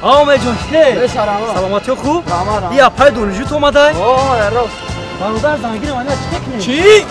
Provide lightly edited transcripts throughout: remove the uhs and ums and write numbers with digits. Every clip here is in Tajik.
Омеҷон чӣ? Саломатиё хуб? Я пай донишҷӯт омадай? Рост. Бародар зангир мана чӣ кунем? Чӣ?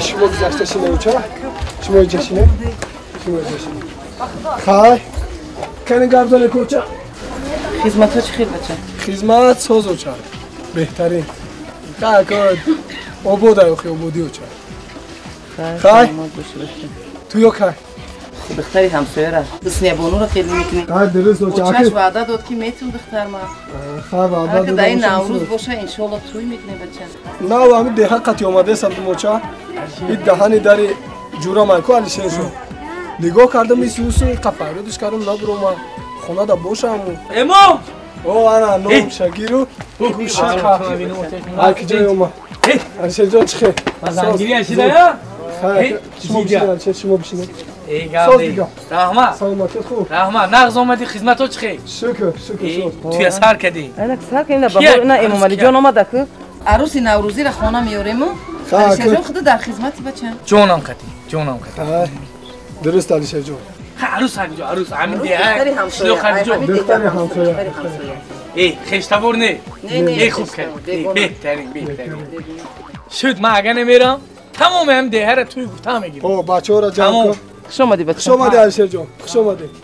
Шумо гузашта шине, шумо инҷа шине, шумо инҷа шине. Хай, кани гардоне кӯча. Хизматҳо чӣ хел бача? Хизмат соз оча, беҳтарин. Хай, обод ай, ободӣ оча. Хай, ту ё кай? Духтари ҳамсояра Ҳуснябонуро хеле мекунем. Хай, дуруст оча. Очаш ваъда дод ки метун духтар ма. Хай, ваъда дод. Дар ин Наврӯз боша иншоалло тӯй мекунем бача. Нав ҳамин деҳа қати омадеса будум оча. Ин даҳани дари ҷура майку Алишер шуд. Нигоҳ кардам исусу қафайродиш кардам набурома хонада бошаму. Эмом! О, ана ном Шагиру гӯшака. Ай киҷои ома. Алишерҷон чӣ хел? Зангири ашидая? Хай, шумо бишинед, Алишер, шумо бишинед. Эй гап. Раҳмат. Саломатият хуб. Раҳмат. Нағз омадӣ, хизматҳо чӣ хел? Шукр, шукр. Туя сар кардӣ. Ана сар кардем, баҳор ина Эмомалиҷон омада ку. Арӯси Наврӯзиро хона меорему. Алишерҷон худ дар хизмати бача. Ҷонам қатӣ, ҷонам қатӣ. Дуруст Алишерҷон. Арӯс ҳаҷо, арӯс ҳамин деҳа. Шлоқаҷо. Духтари ҳамсоя. Эй, хештабор не. Не, хуб кард. Беҳтарин, беҳтарин. Шуд, ман агар намерам, тамоми ҳам деҳаро туй гуфта мегирам. О, бачаҳоро ҷамъ кун. Хуш омадӣ бача. Хуш омадӣ Алишерҷон, хуш омадӣ. Ай.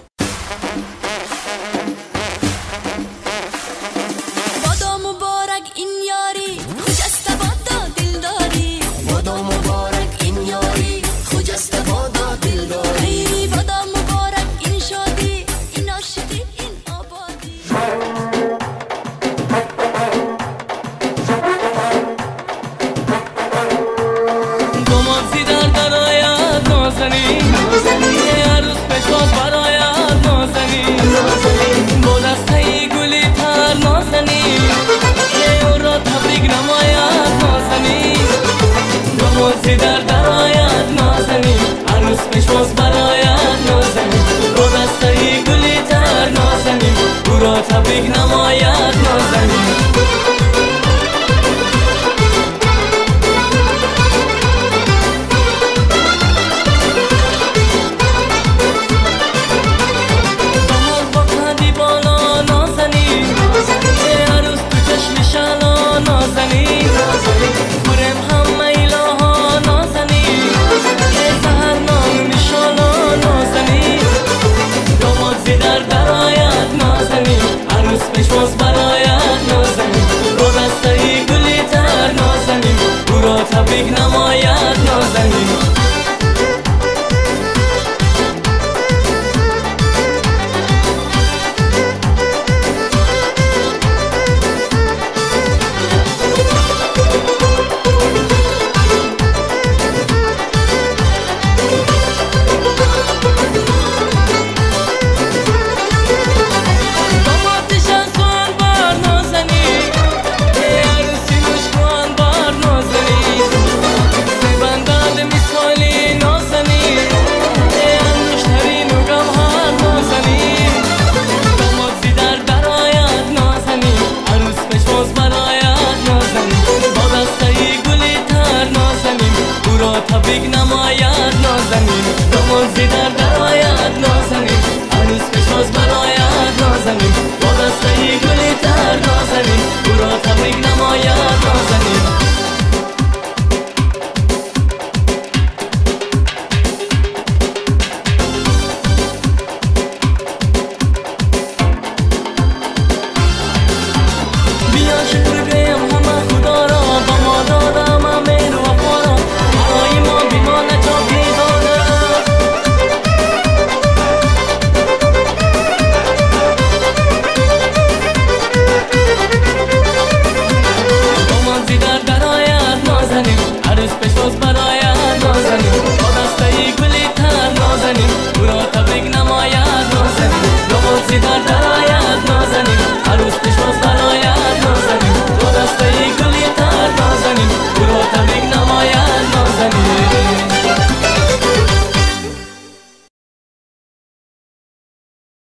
تبریک نماید نازنین داماد زیدر درآید نازنین عروس پیشواز برآید نازنین با دسته گل تر نازنین او را تبریک نماید نازنین.